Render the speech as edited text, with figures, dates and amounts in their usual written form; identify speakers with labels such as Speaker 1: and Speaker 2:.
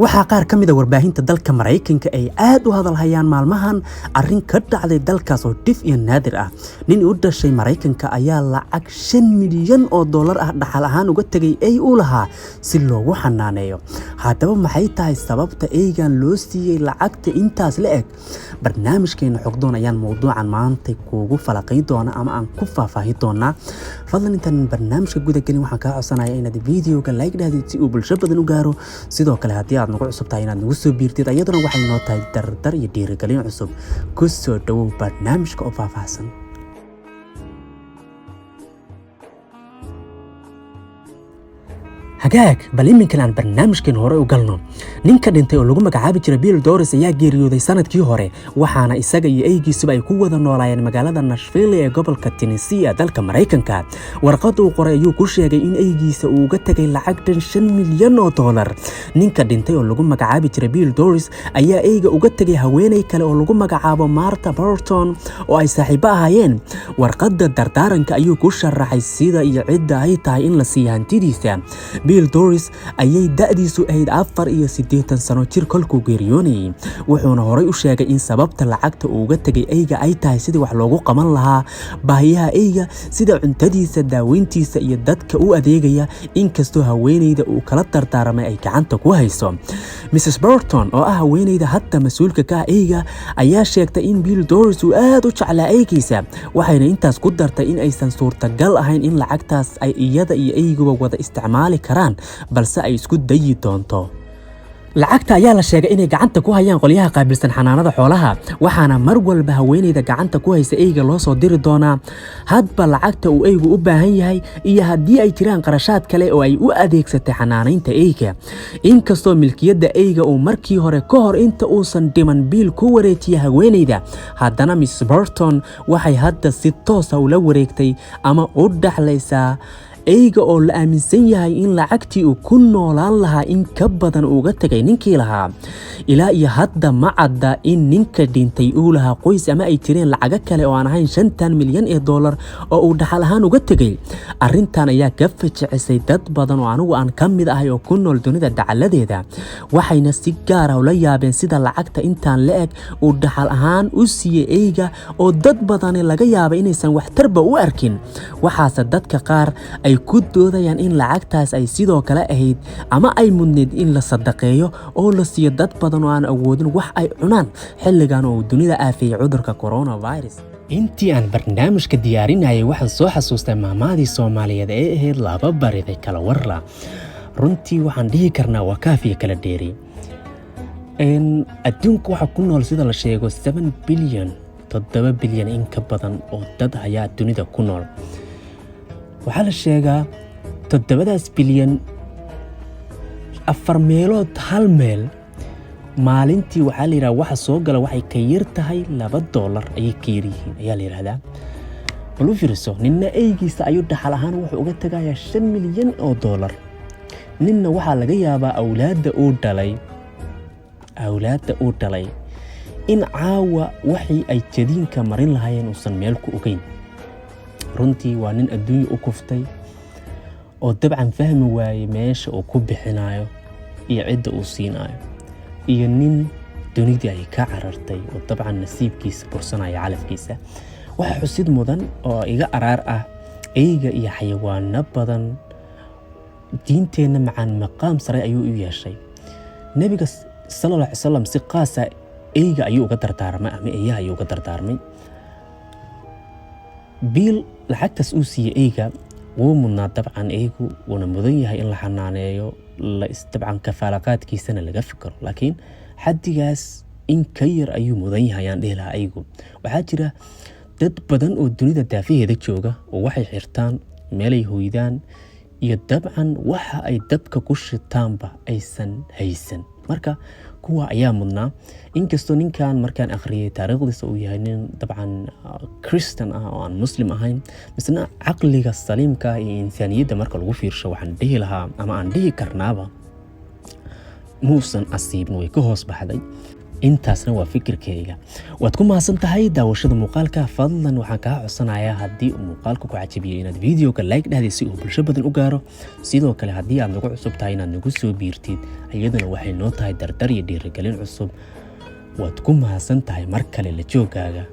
Speaker 1: Waxaa qaar ka mid a warbaahinta dalka Maraykanka ay aad u hadalhayaan maalmahan arrin ka dhacday dalkaas oo dhif iyo naadir ah. Nin u dhashay Maraykanka ayaa lacag $5 milyan ah dhaxal ahaan uga tegay ey u lahaa si loogu xanaaneeyo. Haddaba, maxay tahay sababta eygan loo siiyey lacagta intaas la eg? Barnaamijkeena Xogdoon ayaan mowduucan maanta kuugu falaqayn doona ama aan ku faahfaahin doonaa. Fadlan, intaan barnaamijka gudagelin, waxaan kaa codsanaya inaad videoga like dhahdid si uu bulsho badan u gaaro. Sidoo kale, haddii aad nagu cusub tahay, inaad nagu soo biirtid, ayaduna waxay noo tahay dardar iyo dhiirigelin cusub. Ku soo dhowow barnaamijka oo faahfaahsan. Hagaag, bal iminkan aan barnaamijkeen hore u galno. Ninka dhintay oo lagu magacaabi jiray Bill Doris ayaa geeriyooday sanadkii hore, waxaana isaga iyo eygiisuba ay ku wada noolaayeen magaalada Nashville ee gobolka Tennessee ee dalka Maraykanka. Warqad uu qoray ayuu ku sheegay in eygiisa uu uga tegay lacag dhan $5 milyan. Ninka dhintay oo lagu magacaabi jiray Bill Doris ayaa eyga uga tegay haweeney kale oo lagu magacaabo Martha Burton oo ay saaxiibo ahaayeen. Warqadda dardaaranka ayuu ku sharaxay sida iyo cidda ay tahay in la siiyo hantidiisa. Bill Doris ayay da'diisu ahayd 84 sano jir kolkuu geeriyoonayay, wuxuuna horay u sheegay in sababta lacagta uu uga tegay eyga ay tahay sidii wax loogu qaban lahaa baahiyaha eyga, sida cuntadiisa, daaweyntiisa iyo dadka u adeegaya, inkastoo haweeneyda uu kala dardaaramay ay gacanta ku hayso. Mrs Burton oo ah haweeneyda hadda mas-uulka ka ah eyga ayaa sheegtay in Bill Doris uu aad u jeclaa eygiisa, waxayna intaas ku dartay in aysan suurtagal ahayn in lacagtaas ay iyada iyo eyguba wada isticmaali karaan, balse ay isku dayi doonto. Lacagta ayaa la sheegay inay gacanta ku hayaan qolyaha qaabilsan xanaanada xoolaha, waxaana mar walba haweeneyda gacanta ku haysa eyga loo soo diri doonaa hadba lacagta uu eygu u baahan yahay iyo haddii ay jiraan qarashaad kale oo ay u adeegsatay xanaanaynta eyga. Inkastoo milkiyadda eyga uu markii hore, ka hor inta uusan dhiman, Bill ku wareejiyay haweeneyda, haddana Miss Burton waxay hadda si toosa ula wareegtay ama u dhaxlaysaa eyga oo la aaminsan yahay in lacagtii uu ku noolaan lahaa in ka badan uga tegay ninkii lahaa. Ilaa iyo hadda ma cadda in ninka dhintay uu lahaa qoys ama ay jireen lacago kale oo aan ahayn 5-tan milyan oo uu dhaxal ahaan uga tegay. Arrintan ayaa ka fajicisay dad badan oo anigu aan ka mid ahay oo ku nool dunida dacaladeeda, waxayna si gaar ah ula yaabeen sida lacagta intaan la eg uu dhaxal ahaan u siiyey eyga oo dad badani laga yaabay inaysan waxtarba u arkin. Waxaase dadka qaar ay ku doodayaan in lacagtaas ay sidoo kale ahayd ama ay mudneyd in la sadaqeeyo oo la siiyo dad badan oo aan awoodin wax ay cunaan xilligan oo uu dunida aafeeyey cudurka coronavirus. Intii aan barnaamijka diyaarinayay, waxaan soo xasuustay maamaadii Soomaaliyeed ee ahayd "Laba bariday kala warla". Runtii waxaan dhihi karnaa waa kaafiya kala dheeri. Adduunka waxaa ku nool, sida la sheego, 7 bilyan, 7 bilyan in ka badan oo dad ayaa dunida ku nool. Waxaa la sheegaa 7-daas bilyan afar meelood hal meel maalintii waxaa la yidhaha waxa soo gala waxay ka yar tahay $2 ayay ka yar yihiin ayaa la yidhahdaa. Bal u fiirso, ninna eygiisa ayuu dhaxal ahaan wuxuu uga tegayaa $5 milyan. Ninna waxaa laga yaabaa awlaadda uu dhalay in caawa waxii ay jadiinka marin lahaayeen uusan meel ku ogeyn. Runtii waa nin adduunya u kuftay oo dabcan fahmi waayey meesha uu ku bixinayo iyo cidda uu siinayo, iyo nin dunidii ay ka carartay oo dabcan nasiibkiisa bursanaya calafkiisa. Waxaa xusid mudan oo iga araar ah, eyga iyo xayawaano badan diinteenna macaan maqaam sare ayuu u yeeshay. Nebiga sala alla alay salam si qaasa eyga ayuu uga dardaarmay ama eeyaha ayuu uga dardaarmay. Biil lacagtaas uu siiyey eyga wuu mudnaa. Dabcan eygu wuuna mudan yahay in la xanaaneeyo, la dabcan kafaalaqaadkiisana laga fikiro, laakiin xaddigaas in ka yar ayuu mudan yahay ayaan dhihi lahaa eygu. Waxaa jira dad badan oo dunida daafaheeda jooga oo waxay xirtaan, meelay hoydaan iyo dabcan waxa ay dabka ku shitaanba aysan haysan. Marka kuwa ayaa mudnaa, inkastoo ninkan markaan akhriyay taariikhdiisa uu yahay nin dabcan Christian ah oo aan Muslim ahayn, misna caqliga saliimka ah iyo insaaniyadda marka lagu fiirsho, waxaan dhihi lahaa ama aan dhihi karnaaba muusan asiibin, way ka hoos baxday. Intaasna waa fikirkayga. Waad ku mahadsan tahay daawashada muuqaalka. Fadlan waxaan kaa codsanayaa, haddii uu muuqaalka ku cajabiyey, inaad videoga like dhahday si uu bulsho badan u gaaro. Sidoo kale, haddii aad nagu cusub tahay, inaad nagu soo biirtid, iyaduna waxay noo tahay dardar iyo dhiirigelin cusub. Waad ku mahadsan tahay mar kale la joogaaga.